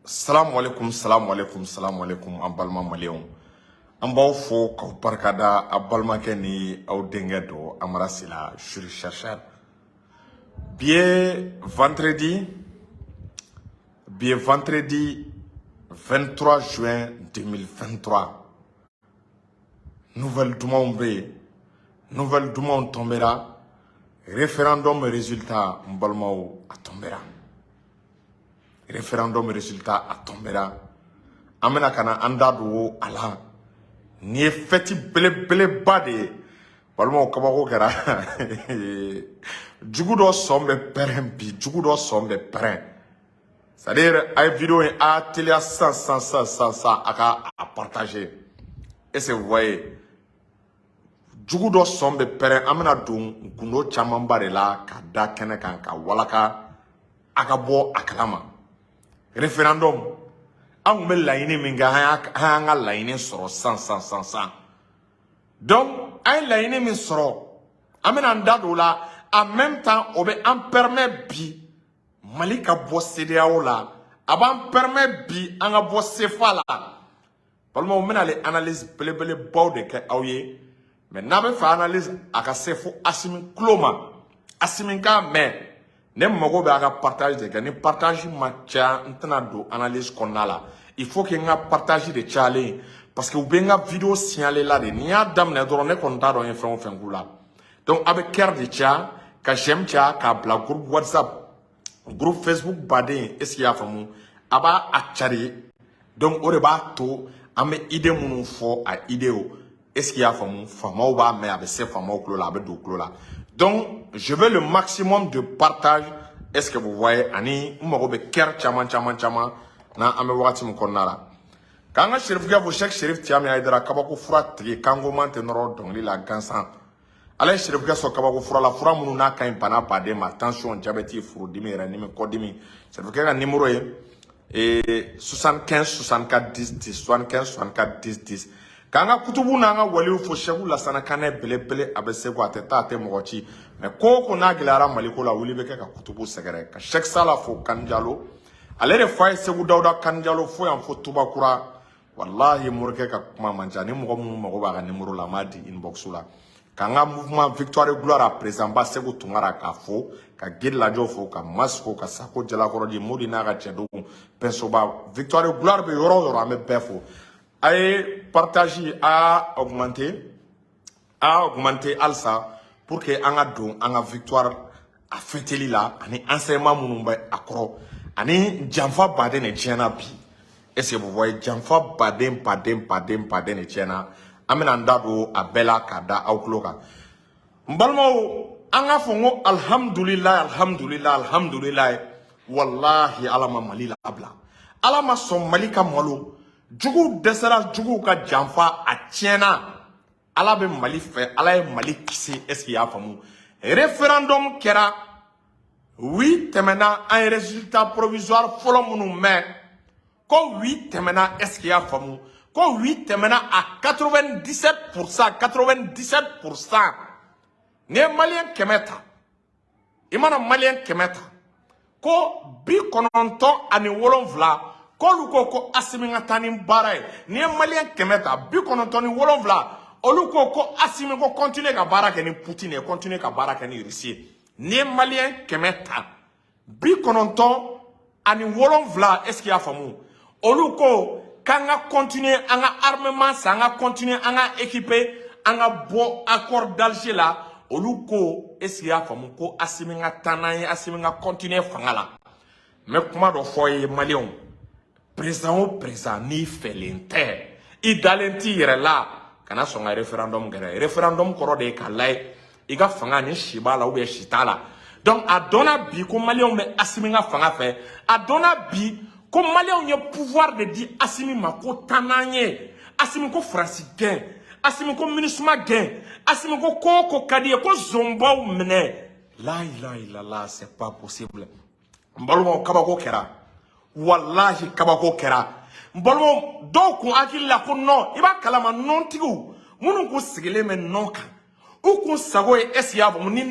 Salamu alaikum, salamu alaikum, salamu alaikum, an balima maliyɛnw. An b'aw fo k'aw barikada. A balimakɛ ni aw denkɛ don, Amara Sila, juriste chercheur. Bi ye vendredi, bi ye vendredi 23 juin 2023. Nouvelle dumanw bɛ yen, nouvelle dumanw tombera. Référendum résultat, n balimaw, a tombera. Référendum résultat a tombera. An bɛna ka na an da don a la. Nin ye fête belebeleba de ye, balimaw. Kabako kɛra, jugu dɔ sɔn bɛ pɛrɛn bi, jugu dɔ sɔn bɛ pɛrɛn. C'est à dire, a ye vidéo in a teliya sisan sisan sisan sisan sisan, a ka a partager. Est ce que vous voyez? Jugu dɔ sɔn bɛ pɛrɛn. An bɛna don gundo camanba de la ka da kɛnɛ kan ka walaka a ka bɔ a kalama. Référendum, an kun bɛ laɲini min kɛ, an y'an ka laɲini sɔrɔ sisan sisan sisan sisan. Donc an ye laɲini min sɔrɔ, an bɛna an da don o la. En même temps, o bɛ an permet bi Mali ka bɔ CEDEAO la, a b'an permet bi an ka bɔ CFA la. Balimaw, n bɛna ale analyse belebelebaw de kɛ aw ye. Mais n'a bɛ fɛ analyse a ka se fo Asimi tulo ma, Asimi k'a mɛn, ne mago bɛ a ka partage de kɛ. Ni partage ma caya, n tɛna don analyse kɔnɔna la. Il faut que n ka partage de cayalen, parce que u bɛ n ka vidéo signaler la de. N'i y'a daminɛ dɔrɔn, ne kɔni t'a dɔn n ye fɛn o fɛn k'u la. Donc a bɛ cœur de caya, ka j'aime caya, k'a bila groupe WhatsApp, groupe Facebook baden. Est ce que i y'a faamu? A b'a a cari. Donc o de b'a to an bɛ idée minnu fɔ, a idée o, est ce que i y'a faamu, faamaw b'a mɛn, a bɛ se faamaw tulo la, a bɛ don tulo la. Donc je veux le maximum de partage, est ce que vous voyez? Ani n mago bɛ cœur caman caman caman na. An bɛ wagati min kɔnɔna la, k'an ka Serifukɛ fo, Cheikh Serif Tiyami Hayidara, kabako fura tigi, kanko man tɛ nɔrɔ dɔnkili la gansan. Ala ye Serifukɛ sɔn kabako fura la, fura minnu n'a ka ɲi bana baden ma: tension, diabète, furudimi yɛrɛ nimi, kɔdimi. Serifukɛ ka numéro ye 75 64 10 10, 75 64 10 10. K'an ka kutubu n'an ka waliw fo, Sɛku Lasana Kanɛ belebele, a bɛ segu, a tɛ taa, a tɛ mɔgɔ ci. Mɛ ko o ko n'a gɛlɛyara Maliko la, wuli bɛ kɛ ka kutubu sɛgɛrɛ. Ka Sɛki Sala fo, Kanjalo, ale de fa ye Segu Dawuda Kanjalo fo yan fo Tubakura. Walahi, morikɛ ka kuma man ca. Ni mɔgɔ minnu mago b'a ka numéro la, an b'a di inbox la. K'an ka mouvement Victoire et Gloire a président ba Segu Tunkara k'a fo, ka Giri Lajɔ fo, ka Mas fo, ka Sako Jalakɔrɔ di Modi n'a ka cɛdenw Pɛnsoba. Victoire et Gloire bɛ yɔrɔ o yɔrɔ, an bɛ bɛɛ fo. A ye partage a augmenter, a augmenter halisa, pour que an ka don an ka victoire a fêteli la, ani enseignement minnu bɛ a kɔrɔ, ani janfa baden de tiɲɛna bi. Est ce que vous voyez? Janfa baden baden baden baden de tiɲɛna. An bɛna an da don a bɛɛ la k'a da aw tulo kan. N balimaw, an k'a fɔ n ko alihamudulilayi, alihamudulilayi, alihamudulilayi. Walahi, Ala ma Mali labila, Ala ma sɔn Mali ka malo. Juguw dɛsɛra, juguw ka janfa a tiɲɛna. Ala bɛ Mali fɛ, Ala ye Mali kisi. Est ce que i y'a faamu? Référendum kɛra, oui tɛmɛna. An ye résultat provisoire fɔlɔ minnu mɛn, ko oui tɛmɛna. Est ce que i y'a faamu? Ko oui tɛmɛna à 97%, 97%. N'i ye maliyɛn 100 ta, i mana maliyɛn 100 ta, ko 97, k'olu ko ko Asimi ka taa ni baara ye. N'i ye maliyɛn 100 ta, 97, olu ko ko Asimi ko continuer ka baara kɛ ni Poutine ye, continuer ka baara kɛ ni Russie ye. N'i ye maliyɛn 100 ta, 97, est ce que i y'a faamu, olu ko k'an ka continuer an ka armement san, an ka continuer an ka équiper, an ka bɔ accord d'Alger la. Olu ko, est ce que i y'a faamu, ko Asimi ka taa n'an ye, Asimi ka continuer fanga la. N bɛ kuma dɔ fɔ ye, maliyɛnw: président o président, n'i fɛlen tɛ, i dalen t'i yɛrɛ la, kana sɔn ka référendum kɛ. Référendum kɔrɔ de ye k'a layɛ i ka fanga ni si b'a la ou bien si t'a la. Donc a dɔnna bi ko maliyɛnw bɛ Asimi ka fanga fɛ. A dɔnna bi ko maliyɛnw ye pouvoir de di Asimi ma, ko taa n'an ye. Asimi ko Faransi gɛn, Asimi ko MINUSMA gɛn, Asimi ko ko o ko ka di ye, ko zonbaw minɛ. La ilaha illallah, c'est pas possible. N balimaw, kabako kɛra, walahi kabako kɛra. N balimaw, dɔw kun hakili la ko non, i b'a kalama, nɔntigiw minnu kun sigilen bɛ nɔ kan, u kun sago ye, est ce que i y'a faamu, ni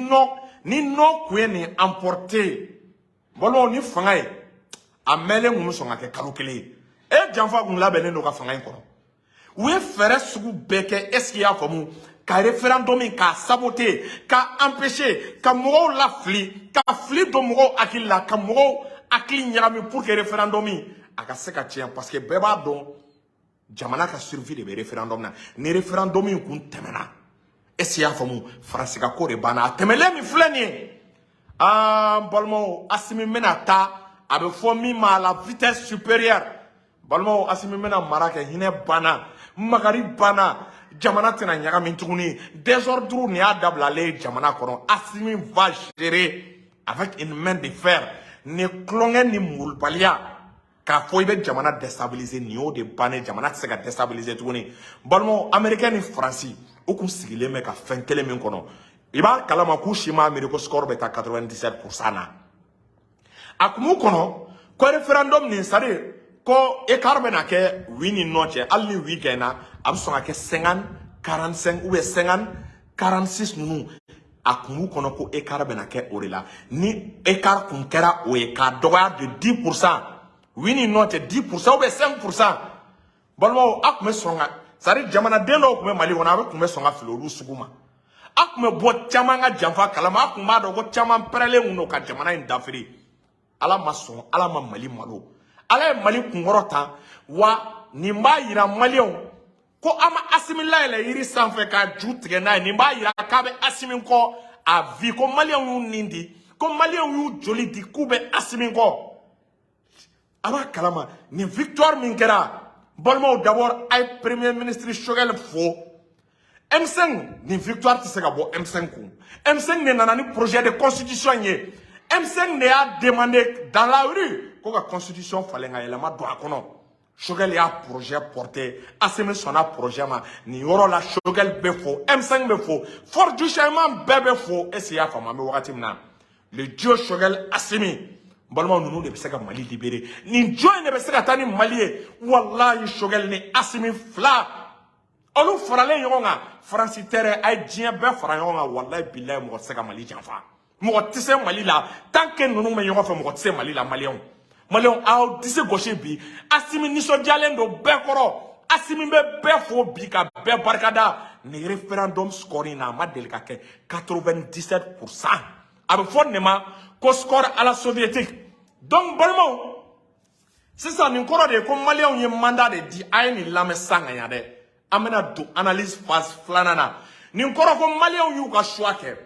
nɔ kun ye nin emporter, n balimaw, ni fanga ye. A mɛnlen kun bɛ sɔn ka kɛ kalo 1 ye. E janfa kun labɛnnen don ka fanga in kɔnɔ. U ye fɛɛrɛ sugu bɛɛ kɛ, est ce que i y'a faamu, ka référendum in k'a saboter, ka empêcher, ka mɔgɔw lafili, ka fili don mɔgɔw hakili la, ka mɔgɔw hakili ɲagami pour que référendum in a ka se ka tiɲɛ, parce que bɛɛ b'a dɔn jamana ka survie de bɛ référendum na. Ni référendum in kun tɛmɛna, est ce que i y'a faamu, Faransi ka ko de banna. A tɛmɛlen min filɛ nin ye, aa n balimaw, Asimi bɛna taa, a bɛ fɔ min ma la vitesse supérieure. Balimaw, Asimi bɛna mara kɛ, hinɛ banna, makari banna, jamana tɛna ɲagami tuguni. Désordre nin y'a dabilalen ye jamana kɔnɔ. Asimi va gérer avec une main de fer. Ni tulonkɛ ni molobaliya k'a fɔ i bɛ jamana déstabiliser, nin y'o de bannen. Jamana tɛ se ka déstabiliser tuguni. Balimaw, Américain ni Faransi, u kun sigilen bɛ ka fɛn kelen min kɔnɔ, i b'a kalama k'u si m'a miiri ko score bɛ taa 97% na. A kun b'u kɔnɔ ko référendum nin, c'est à dire ko écart bɛna kɛ oui ni non cɛ, hali ni oui gagné, a bɛ sɔn ka kɛ 50 45 ou bien 50 46 ninnu. A kun b'u kɔnɔ ko écart bɛna kɛ o de la. Ni écart kun kɛra o ye k'a dɔgɔya de 10% oui ni non cɛ, 10% ou bien 5%, balimaw, a kun bɛ sɔn ka, c'est à dire jamanaden dɔw kun bɛ Mali kɔnɔ, a bɛ kun bɛ sɔn ka fili olu sugu ma. A kun bɛ bɔ caman ka janfa kalama, a kun b'a dɔn ko caman pɛrɛlen kun don ka jamana in dafiri. Ala ma sɔn, Ala ma Mali malo, Ala ye Mali kunkɔrɔ ta. Wa nin b'a yira Maliyɛnw ko an ma Asimi layɛlɛ yiri sanfɛ k'a ju tigɛ n'a ye. Nin b'a yira k'a bɛ Asimi kɔ a vie, ko Maliyɛnw y'u nin di, ko Maliyɛnw y'u joli di, k'u bɛ Asimi kɔ. A b'a kalama nin victoire min kɛra. Balimaw, d'abord a ye premier ministre Choguel fo. M5, nin victoire tɛ se ka bɔ M5 kun. M5 de nana ni projet de constitution ye. M5 de y'a demandé dans la rue ko ka constitution falen, ka yɛlɛma don a kɔnɔ. Choguel y'a projet porté, Assimi sɔnna projet ma. Nin yɔrɔ la, Choguel bɛ fo, M5 bɛ fo, Force du changement bɛɛ bɛ fo. Est ce que i y'a faamu? An bɛ wagati min na, le duo Choguel Assimi, n balimaw, ninnu de bɛ se ka Mali libérer. Nin duo in de bɛ se ka taa ni Mali ye. Walahi, Choguel ni Assimi fila, olu faralen ɲɔgɔn kan, Faransi tɛ dɛ, a ye diɲɛ bɛɛ fara ɲɔgɔn kan, walahi bilahi, mɔgɔ tɛ se ka Mali janfa, mɔgɔ tɛ se Mali la. Tant que ninnu bɛ ɲɔgɔn fɛ, mɔgɔ tɛ se Mali la. Maliyɛnw, Maliyɛnw, aw disi gosi bi. Asimi nisɔndiyalen don bɛɛ kɔrɔ. Asimi bɛ bɛɛ fo bi, ka bɛɛ barikada. Nin référendum score in na, a ma deli ka kɛ 97%. A bɛ fɔ nin ma ko score à la soviétique. Donc balimaw, sisan nin kɔrɔ de ye ko Maliyɛnw ye mandat de di. A ye nin lamɛn sisan ka ɲa dɛ, an bɛna don analyse phase filanan na. Nin kɔrɔ ko Maliyɛnw y'u ka choix kɛ.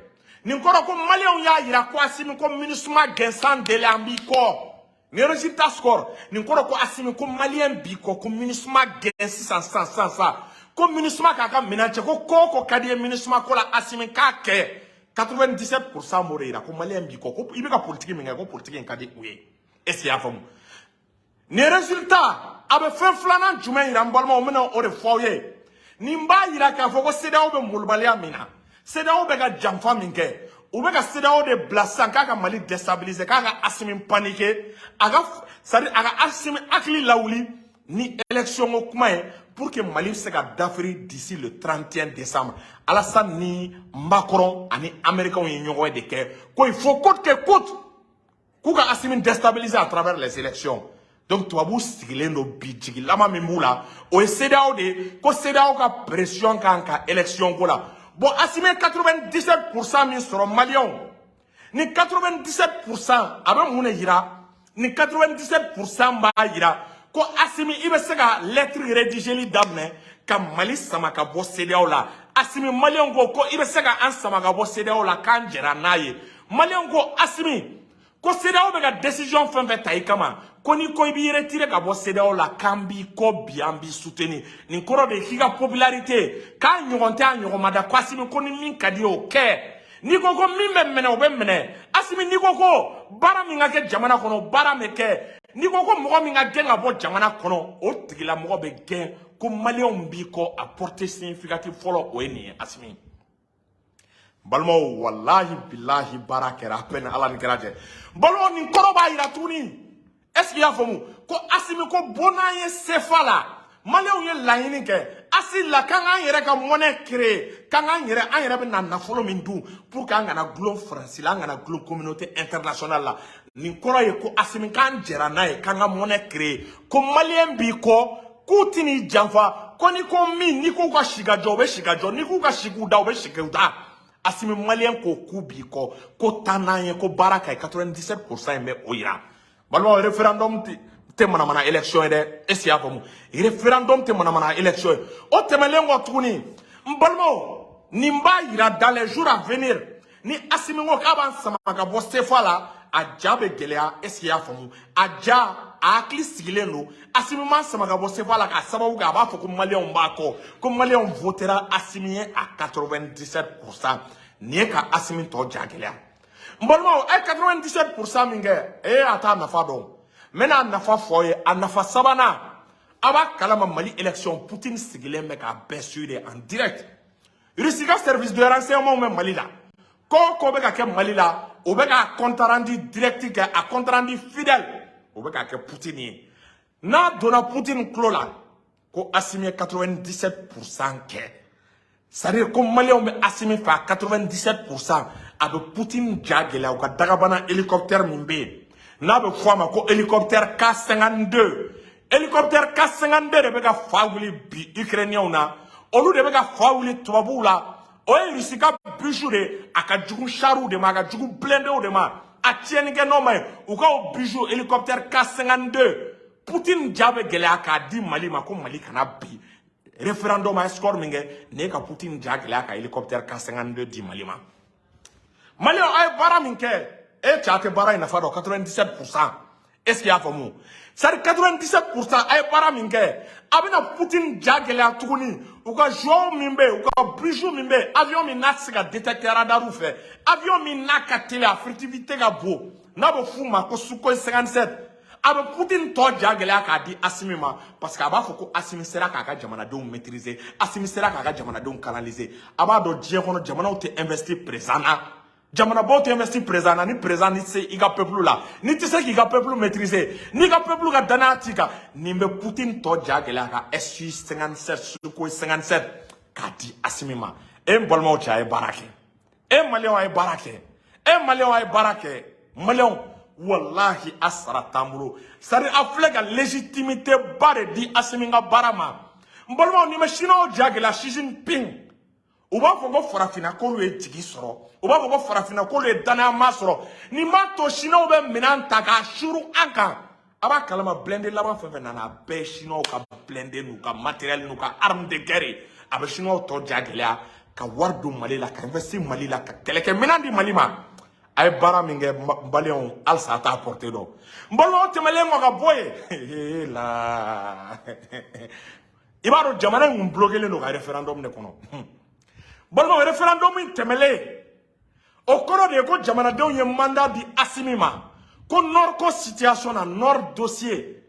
Nin kɔrɔ ko Maliyɛnw y'a yira ko Asimi ko MINUSMA gɛn sans délai, an b'i kɔ. Nin résultat score nin kɔrɔ ko Asimi ko Maliyɛn b'i kɔ, ko MINUSMA gɛn sisan sisan sisan sisan, ko MINUSMA k'a ka minɛn cɛ, ko ko o ko ka di ye MINUSMA ko la, Asimi k'a kɛ. 97% b'o de yira ko Maliyɛn b'i kɔ, ko i bɛ ka politique min kɛ, ko politique in ka di u ye. Est ce que i y'a faamu? Nin résultat a bɛ fɛn filanan jumɛn yira? N balimaw, n bɛna o de fɔ aw ye. Nin b'a yira k'a fɔ ko CEDEAO bɛ molobaliya min na, CEDEAO bɛ ka janfa min kɛ, u bɛ ka CEDEAO de bila sisan k'a ka Mali déstabiliser, k'a ka Asimi paniquer, a ka, c'est à dire a ka Asimi hakili lawuli ni élection ko kuma ye, pour que Mali bɛ se ka dafiri d'ici le 31 décembre. Alassane ni Macron ani Américains ye ɲɔgɔn ye de kɛ ko il faut coûte que coûte k'u ka Asimi déstabiliser à travers les élections. Donc tubabuw sigilen don bi, jigilama min b'u la, o ye CEDEAO de ye, ko CEDEAO ka pression kan ka élection ko la. Bon, Asimi ye 97% min sɔrɔ, Maliyɛnw, ni 97%, a bɛ mun de yira? Ni 97% b'a yira ko Asimi, i bɛ se ka lettre rédigeli daminɛ ka Mali sama ka bɔ CEDEAO la. Asimi, Maliyɛnw ko ko i bɛ se ka an sama ka bɔ CEDEAO la, k'an jɛra n'a ye. Maliyɛnw ko Asimi ko CEDEAO bɛ ka décision fɛn fɛn ta i kama, ko n'i ko i b'i retirer ka bɔ CEDEAO la, k'an b'i kɔ bi, an b'i soutenir. Nin kɔrɔ de ye k'i ka popularité k'a ɲɔgɔn tɛ, a ɲɔgɔn ma da, ko Asimi ko ni min ka di ye, o kɛ. N'i ko ko min bɛ minɛ, o bɛ minɛ. Asimi, n'i ko ko baara min ka kɛ jamana kɔnɔ, baara bɛ kɛ. N'i ko ko mɔgɔ min ka gɛn ka bɔ jamana kɔnɔ, o tigilamɔgɔ bɛ gɛn, ko Maliyɛnw b'i kɔ. A portée significative fɔlɔ, o ye nin ye. Asimi, balimaw, walahi bilahi, baara kɛra a peine, Ala ni kɛra cɛ. Balimaw, nin kɔrɔ b'a yira tuguni, est ce que i y'a faamu, ko Asimi ko bɔ n'an ye CFA la. Maliyɛnw ye laɲini kɛ ASI la k'an k'an yɛrɛ ka monnaie créer, k'an k'an yɛrɛ, an yɛrɛ bɛ na nafolo min dun pour que an kana gulon Faransi la, an kana gulon communauté internationale la. Nin kɔrɔ ye ko Asimi k'an jɛra n'a ye k'an ka monnaie créer, ko Maliyɛn b'i kɔ, k'u tɛn'i janfa, ko n'i ko min, n'i k'u ka si ka jɔ, u bɛ si ka jɔ, n'i k'u ka si k'u da, u bɛ si k'u da. Asimi, Maliyɛn ko k'u b'i kɔ, ko taa n'an ye, ko baara ka ɲi. 97% in bɛ o yira. Balimaw, référendum tɛ manamana élection ye dɛ. Est ce que i y'a faamu? Référendum tɛ manamana élection ye. O tɛmɛnen kɔ tuguni, n balimaw, nin b'a yira, dans les jours à venir, ni Asimi ko k'a b'an sama ka bɔ CFA la, a ja bɛ gɛlɛya. Est ce que i y'a faamu? A ja, a hakili sigilen don. Asimi ma sama ka bɔ CFA la k'a sababu kɛ a b'a fɔ ko Maliyɛnw b'a kɔ, ko Maliyɛnw votera Asimi ye à 97%. Nin ye ka Asimi tɔ ja gɛlɛya. N balimaw, a ye 97% min kɛ, e a t'a nafa dɔn. N bɛna a nafa fɔ aw ye. A nafa sabanan, a b'a kalama, Mali élection, Poutine sigilen bɛ k'a bɛɛ suivre en direct. Russie ka service de renseignement bɛ Mali la. Ko o ko bɛ ka kɛ Mali la, o bɛ ka compte rendu direct kɛ, a compte rendu fidèle, o bɛ ka kɛ Poutine ye. N'a donna Poutine tulo la ko Asimi ye 97% kɛ, c'est à dire ko Maliyɛnw bɛ Asimi fɛ à 97%, a bɛ Poutine ja gɛlɛya. U ka dagabana hélicoptère min bɛ yen, n'a bɛ fɔ a ma ko hélicoptère K52, hélicoptère K52 de bɛ ka fa wuli bi Ukrainiens na, olu de bɛ ka fa wuli tubabuw la. O ye Russie ka bijou de ye. A ka jugu chariw de ma, a ka jugu blindéw de ma, a tiɲɛnikɛ nɔ ma ye. U ka o bijou hélicoptère K52, Poutine ja bɛ gɛlɛya k'a di Mali ma, ko Mali kana bi référendum. A ye score min kɛ nin ye ka Poutine ja gɛlɛya ka hélicoptère K52 di Mali ma. Maliyɛnw, a ye baara min kɛ, e cɛ, a tɛ baara in nafa dɔn. 97%, est ce que i y'a faamu? C'est à dire 97%, a ye baara min kɛ, a bɛna Poutine ja gɛlɛya tuguni. U ka joueur min bɛ yen, u ka bijou min bɛ yen, avion min n'a tɛ se ka détecter radarw fɛ, avion min n'a ka teli, a furtivité ka bon, n'a bɛ f'u ma ko Sukhoi 57, a bɛ Poutine tɔ ja gɛlɛya k'a di Asimi ma, parce que a b'a fɔ ko Asimi sera k'a ka jamanadenw maîtriser, Asimi sera k'a ka jamanadenw canaliser. A b'a dɔn, diɲɛ kɔnɔ, jamanaw tɛ investir président na, jamanabaw tɛ investir président na ni président ni se i ka peuple la, n'i tɛ se k'i ka peuple maîtriser, n'i ka peuple ka danaya t'i kan. Nin bɛ Poutine tɔ ja gɛlɛya ka SU 57, Sukhoi 57 k'a di Asimi ma. E n balimaw cɛ, a ye baara kɛ. E Maliyɛnw, a ye baara kɛ. E Maliyɛnw, a ye baara kɛ. Maliyɛnw, walahi, a sara t'an bolo. C'est à dire a filɛ ka légitimité ba de di Asimi ka baara ma. N balimaw, n'i ma Chinois ja gɛlɛya, Xi Jinping, u b'a fɔ ko farafinna k'olu ye jigi sɔrɔ, u b'a fɔ ko farafinna k'olu ye danayama sɔrɔ. Nin b'a to Chinois bɛ minɛn ta k'a suru an kan. A b'a kalama, blindé laban fɛn fɛn nana, a bɛɛ ye Chinois ka blindé n'u ka matériel n'u ka arme de guerre ye. A bɛ Chinois tɔ ja gɛlɛya ka wari don Mali la, ka investir Mali la, ka kɛlɛkɛminɛn di Mali ma. A ye baara min kɛ, n baliyɛnw, halisa a t'a portée dɔn. N balimaw, tɛmɛlen kɔ ka bɔ yen la, i b'a dɔn jamana in kun bloqué don ka référendum de kɔnɔ. Balimaw, référendum in tɛmɛlen, o kɔrɔ de ye ko jamanadenw ye mandat di Asimi ma, ko nord ko situation na, nord dossier,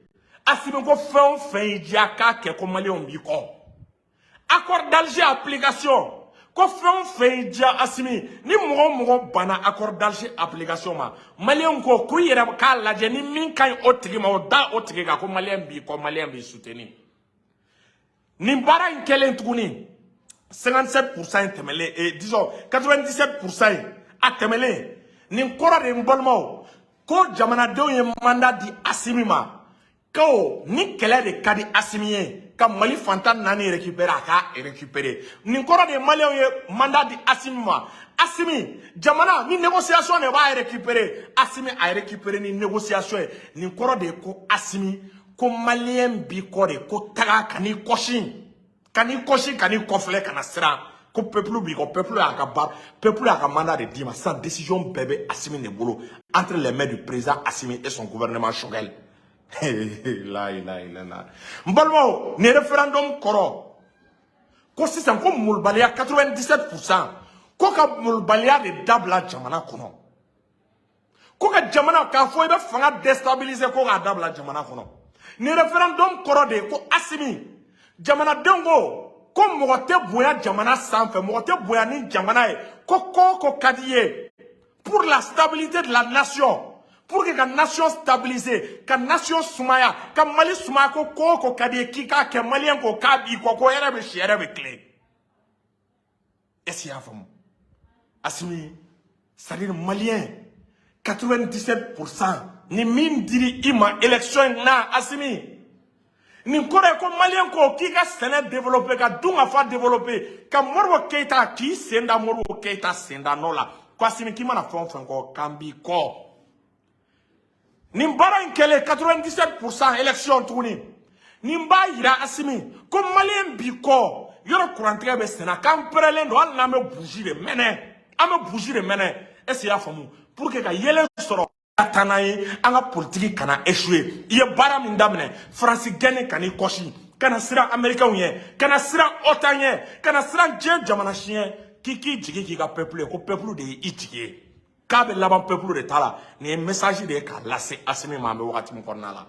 Asimi ko fɛn o fɛn y'i diya k'a kɛ, ko Maliyɛnw b'i kɔ. Accord d'Alger application, ko fɛn o fɛn y'i diya Asimi, ni mɔgɔ o mɔgɔ banna accord d'Alger application ma, Maliyɛnw ko k'u yɛrɛ k'a lajɛ, ni min ka ɲi o tigi ma, o da o tigi kan, ko Maliyɛn b'i kɔ, Maliyɛn b'i soutenir. Nin baara in kɛlen tuguni, 57% in tɛmɛlen, disons 97% in a tɛmɛlen, nin kɔrɔ de ye, n balimaw, ko jamanadenw ye mandat di Asimi ma, ko ni kɛlɛ de ka di Asimi ye ka Mali fantan naani récupérer, a k'a récupérer. Nin kɔrɔ de ye, Maliyɛnw ye mandat di Asimi ma, Asimi jamana ni négociation de b'a récupérer, Asimi a récupérer ni négociation ye. Nin kɔrɔ de ye ko Asimi ko Maliyɛn b'i kɔ de, ko taga ka n'i kɔsi, ka n'i kɔsi, ka n'i kɔfilɛ, ka na siran, ko peuple b'i kɔ. Peuple y'a ka baara, peuple y'a ka mandat de d'i ma. Sisan décision bɛɛ bɛ Asimi de bolo, entre les mains du président Asimi et son gouvernement Choguel. La ilaha illallah. N balimaw, nin référendum kɔrɔ ko sisan ko molobaliya, 97%, ko ka molobaliya de dabila jamana kɔnɔ, ko ka jamana k'a fɔ i bɛ fanga déstabiliser, ko k'a dabila jamana kɔnɔ. Nin référendum kɔrɔ de ye ko Asimi, jamanadenw ko ko mɔgɔ tɛ bonya jamana sanfɛ, mɔgɔ tɛ bonya ni jamana ye, ko ko o ko ka di i ye pour la stabilité de la nation, Pour que ka nation stabiliser, ka nation sumaya, ka Mali sumaya, ko ko o ko ka di ye k'i k'a kɛ, maliyɛn ko k'a b'i kɔ, ko hɛrɛ bɛ si, hɛrɛ bɛ tilen. Est ce que i y'a faamu, Asimi? C'est à dire malien 97% ni min diri i ma élection in na, Asimi, nin kɔrɔ ye ko maliyɛn ko k'i ka sɛnɛ développer, ka dun ka fa développer, ka Modibo Keyita k'i sen da Modibo Keyita sen da nɔ la, ko Asimi, k'i mana fɛn o fɛn kɔ, k'an b'i kɔ. Nin baara in kɛlen 97% élection tuguni, nin b'a yira, Asimi, ko maliyɛn b'i kɔ. Yɔrɔ kurantigɛ bɛ senna, k'an pɛrɛlen don, hali n'an bɛ bougie de mɛnɛ, an bɛ bougie de mɛnɛ. Est ce que i y'a faamu? Pour que ka yelen sɔrɔ ka taa n'an ye, an ka politique kana échouer. I ye baara min daminɛ, Faransi gɛnni kan'i kɔsi, kana siran Américains ɲɛ, kana siran OTAN ɲɛ, kana siran diɲɛ jamana si ɲɛ, k'i k'i jigi k'i ka peuple ye, ko peuple de ye i jigi ye, k'a bɛ laban peuple de ta la. Nin ye message de ye k'a lase Asimi ma. An bɛ wagati min kɔnɔna la,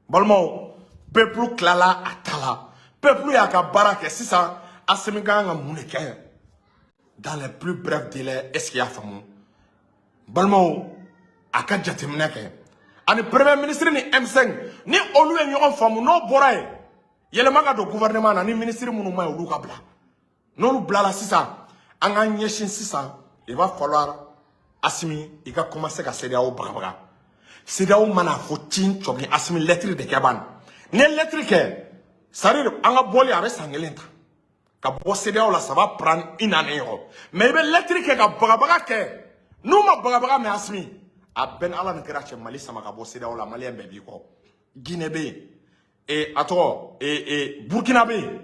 balimaw, peuple tilala a ta la, peuple y'a ka baara kɛ. Sisan Asimi ka kan ka mun de kɛ dans les plus brefs délais? Est ce que i y'a faamu, balimaw? A ka jateminɛ kɛ ani premier ministre ni M5 ni olu ye ɲɔgɔn faamu. N'o bɔra yen, yɛlɛma ka don gouvernement na, ni ministre minnu ma ɲi, olu ka bila. N'olu bilala sisan, an k'an ɲɛsin sisan. Il va falloir, Asimi, i ka commencer ka CEDEAO bagabaga. CEDEAO mana fɔ tin cɔbi, Asimi, lettre de kɛ ban. Ni ye lettre kɛ, c'est à dire an ka bɔli a bɛ san kelen ta ka bɔ CEDEAO la, ça va prendre une année ɲɔgɔn. Mais i bɛ lettre kɛ ka bagabaga kɛ. N'u ma bagabaga mɛn, Asimi, a bɛɛ ni Ala ni kɛra cɛ, Mali sama ka bɔ CEDEAO la, maliyɛn bɛɛ b'i kɔ. Guinée bɛ yen, e a tɔgɔ e e Burkina bɛ yen.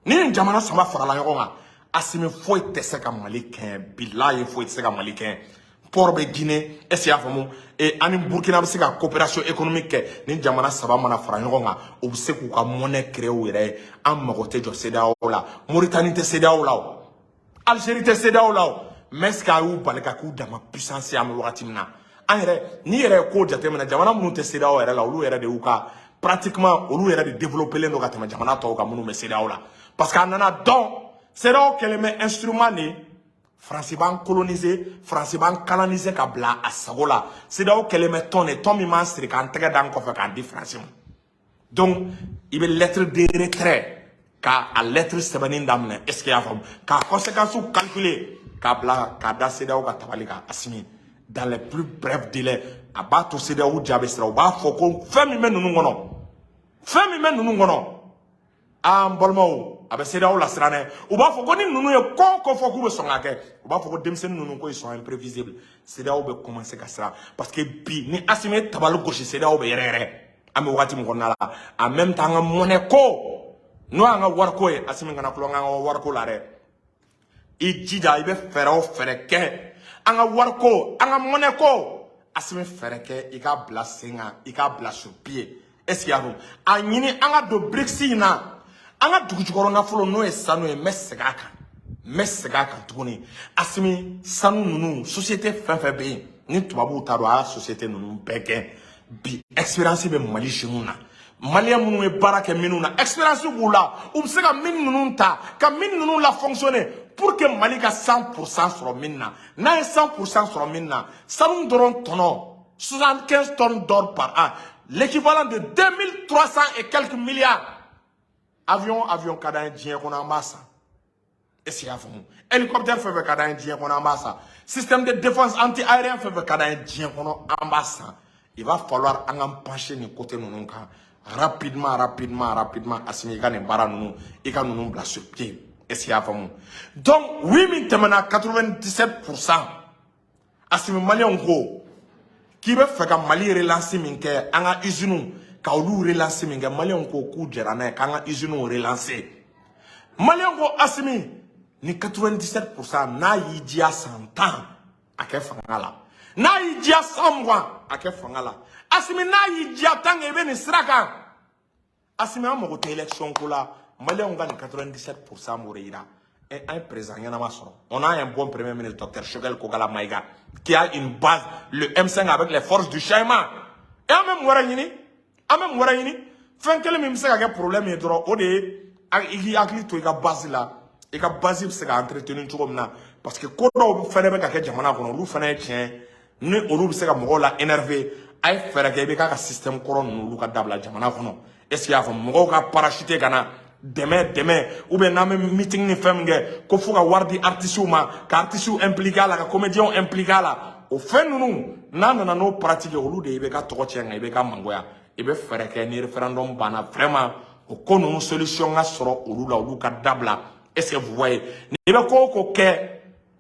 Ni nin jamana saba farala ɲɔgɔn kan, Asimi, foyi tɛ se ka Mali kɛɲɛ. Bilayi, foyi tɛ se ka Mali kɛɲɛ. Port bɛ Guinée, est ce que i y'a faamu? E ani Burkina bɛ se ka coopération économique kɛ. Ni jamana saba mana fara ɲɔgɔn kan, u bɛ se k'u ka monnaie créer u yɛrɛ ye. An mago tɛ jɔ CEDEAO la. Mauritanie tɛ CEDEAO la, o Algérie tɛ CEDEAO la, o mais est ce que a y'u bali ka k'u dama puissance ye? An bɛ wagati min na, an yɛrɛ, n'i yɛrɛ ye ko jateminɛ, jamana minnu tɛ CEDEAO yɛrɛ la, olu yɛrɛ de y'u ka pratiquement, olu yɛrɛ de développé len don ka tɛmɛ jamana tɔw kan minnu bɛ CEDEAO la, parce que a nana dɔn CEDEAO kɛlen bɛ instrument de ye. Faransi b'an coloniser, Faransi b'an canaliser ka bila a sago la. CEDEAO kɛlen bɛ tɔn de, tɔn min b'an siri k'an tɛgɛ d'an kɔfɛ k'an di Faransi ma. Donc i bɛ lettre de retrait ka a lettre sɛbɛnni daminɛ. Est ce que i y'a faamu? K'a conséquences calculer, k'a bila k'a da CEDEAO ka tabali kan. Asimi, dans les plus brefs délais, a b'a to CEDEAO jaabi sira, u b'a fɔ ko fɛn min bɛ ninnu kɔnɔ, fɛn min bɛ ninnu kɔnɔ, aa, n balimaw, a bɛ CEDEAO lasiran dɛ. U b'a fɔ ko ni ninnu ye ko o ko fɔ k'u bɛ sɔn ka kɛ, u b'a fɔ ko denmisɛnnin ninnu ko ils sont imprévisibles. CEDEAO bɛ commencer ka siran, parce que bi ni Asimi ye tabali gosi, CEDEAO bɛ yɛrɛ yɛrɛ. An bɛ wagati min kɔnɔna la, en même temps, an ka monnaie ko, n'o y'an ka wariko ye, Asimi kana tulonkɛ an ka wariko la dɛ. I jija, i bɛ fɛɛrɛ o fɛɛrɛ kɛ, an ka wariko, an ka monnaie ko, Asimi, fɛɛrɛ kɛ i k'a bila sen kan, i k'a bila sur pied. Est ce que i y'a faamu? A ɲini an ka don BRICS in na, an ka dugujukɔrɔ nafolo, n'o ye sanu ye. N bɛ segin a kan, n bɛ segin a kan tuguni. Asimi, sanu ninnu, société fɛn fɛn bɛ yen ni tubabuw ta don, a y'a société ninnu bɛɛ gɛn. Bi expérience bɛ Mali jeunes na, maliyɛn minnu ye baara kɛ minnu na, expérience b'u la, u bɛ se ka mine ninnu ta ka mine ninnu la fonctionner pour que Mali ka 100% sɔrɔ mine na. N'a ye 100% sɔrɔ mine na, sanu dɔrɔn tɔnɔ, 75 tonnes d'or par an, l'équivalent de 2300 et quelques milliards. Avion, avion ka d'an ye diɲɛ kɔnɔ, an b'a san. Est ce que i y'a faamu? Hélicoptère fɛn fɛn ka d'an ye diɲɛ kɔnɔ, an b'a san. Système de défense anti-aérien fɛn fɛn ka d'an ye diɲɛ kɔnɔ, an b'a san. Il va falloir an k'an pencher nin côté ninnu kan rapidement, rapidement, rapidement. Asimi, i ka nin baara ninnu, i ka ninnu bila sur pied. Est ce que i y'a faamu? Donc oui, min tɛmɛna, 97%, Asimi, maliyɛnw ko k'i bɛ fɛ ka Mali relance min kɛ, an ka usines ka olu relance min kɛ, maliyɛnw ko k'u jɛra n'a ye k'an ka usines relancer. Maliyɛnw ko Asimi, ni 97%, n'a y'i diya san 10, a kɛ fanga la. N'a y'i diya san 20, a kɛ fanga la. Asimi, n'a y'i diya, tant que i bɛ nin sira kan, Asimi, an mago tɛ élection ko la. Maliyɛnw ka nin 97% b'o de yira. An ye président ɲɛnama sɔrɔ. On a un bon premier ministre, docteur Choguel Kokalla Maïga, qui a une base, le M5 avec les forces du changement. Et an bɛ mun wɛrɛ ɲini? An bɛ mun wɛrɛ ɲini? Fɛn kelen min bɛ se ka kɛ problème ye dɔrɔn, o de ye i k'i hakili to i ka base la, i ka base bɛ se ka entretenir cogo min na, parce que ko dɔw fɛnɛ bɛ ka kɛ jamana kɔnɔ, olu fɛnɛ ye tiɲɛ ye. Ni olu bɛ se ka mɔgɔw la énerver, a ye fɛɛrɛ kɛ i bɛ k'a ka système kɔrɔ ninnu, olu ka dabila jamana kɔnɔ. Est ce que i y'a faamu? Mɔgɔw ka parachuter ka na dɛmɛ dɛmɛ, ou bien n'an bɛ meeting ni fɛn min kɛ, ko fo ka wari di artistes ma, ka artistes impliquer a la, ka comédiens impliquer a la, o fɛn ninnu, n'a nana n'o pratique, olu de i bɛ ka tɔgɔ tiɲɛ, nka i bɛ ka mangoya. I bɛ fɛɛrɛ kɛ, ni référendum banna, vraiment, o ko ninnu, solution ka sɔrɔ olu la, olu ka dabila. Est ce que vous voyez? N'i bɛ ko o ko kɛ,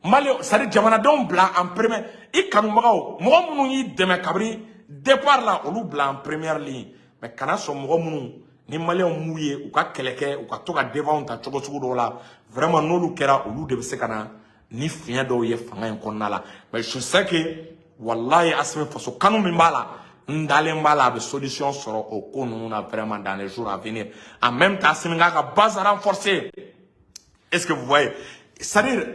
Mali, c'est à dire jamanadenw bila en premier, i kanubagaw, mɔgɔ minnu y'i dɛmɛ kabini départ la, olu bila en première ligne. Mais kana sɔn mɔgɔ minnu ni Maliyɛnw m'u ye u ka kɛlɛ kɛ, u ka to ka devant ta cogo sugu dɔw la. Vraiment, n'olu kɛra, olu de bɛ se ka na ni fiɲɛ dɔw ye fanga in kɔnɔna la. Mais je sais que wallahi, Asimi, faso kanu min b'a la, n dalen b'a la, a bɛ solution sɔrɔ o ko ninnu na vraiment dans les jours à venir. En même temps, Asimi k'a ka base renforcer. Est-ce que vous voyez? C'est-à-dire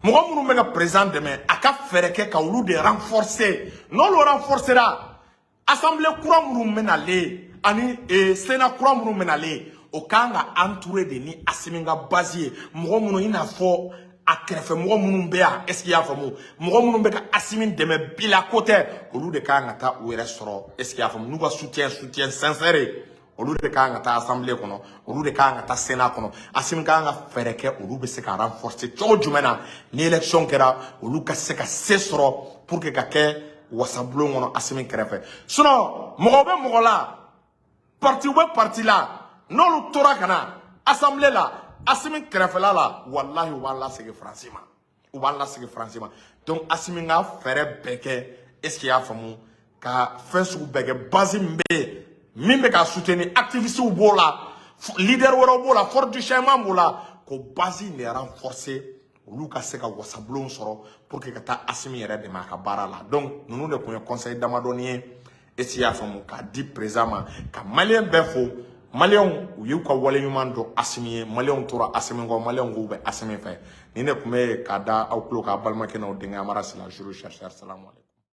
mɔgɔ minnu bɛ ka président dɛmɛ, a ka fɛɛrɛ kɛ ka olu de renforcer. N'olu renforcera, assemblée kura minnu bɛ nalen ani sénat kura minnu bɛ nalen, o kan ka entourer de ni Asimi ka base ye, mɔgɔ minnu, i n'a fɔ a kɛrɛfɛ mɔgɔ minnu bɛ yan. Est ce que i y'a faamu? Mɔgɔ minnu bɛ ka Asimi dɛmɛ bi la ko tɛ, olu de kan ka taa u yɛrɛ sɔrɔ. Est ce que i y'a faamu? N'u ka soutien sincère ye, olu de kan ka taa assemblée kɔnɔ, olu de kan ka taa sénat kɔnɔ. Asimi kan ka fɛɛrɛ kɛ, olu bɛ se ka renforcer cogo jumɛn na, ni élection kɛra, olu ka se ka se sɔrɔ pour que ka kɛ wasabulon kɔnɔ Asimi kɛrɛfɛ. Sinon mɔgɔ bɛ mɔgɔ la, parti bɛ parti la, n'olu tora ka na assemblée la, Asimi kɛrɛfɛla la, walahi, u b'an lasegin Faransi ma, u b'an lasegin Faransi ma. Donc Asimi ka fɛɛrɛ bɛɛ kɛ, est ce que i y'a faamu, ka fɛn sugu bɛɛ kɛ, base min bɛ yen, min bɛ ka soutenir, activistes b'o la, leader wɛrɛw b'o la, force du changement b'o la, k'o base in de renforcer, olu ka se ka wasabulon sɔrɔ pour que ka taa Asimi yɛrɛ dɛmɛ a ka baara la. Donc ninnu de tun ye conseil damadɔni ye, est ce que i y'a faamu, k'a di président ma, ka Maliyɛn bɛɛ fo. Maliyɛnw, u y'u ka wale ɲuman dɔn Asimi ye. Maliyɛnw tora Asimi kɔ, Maliyɛnw k'u bɛ Asimi fɛ. Nin de tun bɛ k'a da aw tulo k'a balimakɛ n'aw denkɛ Amara Sila, juru chercheur. Salamu aleykum.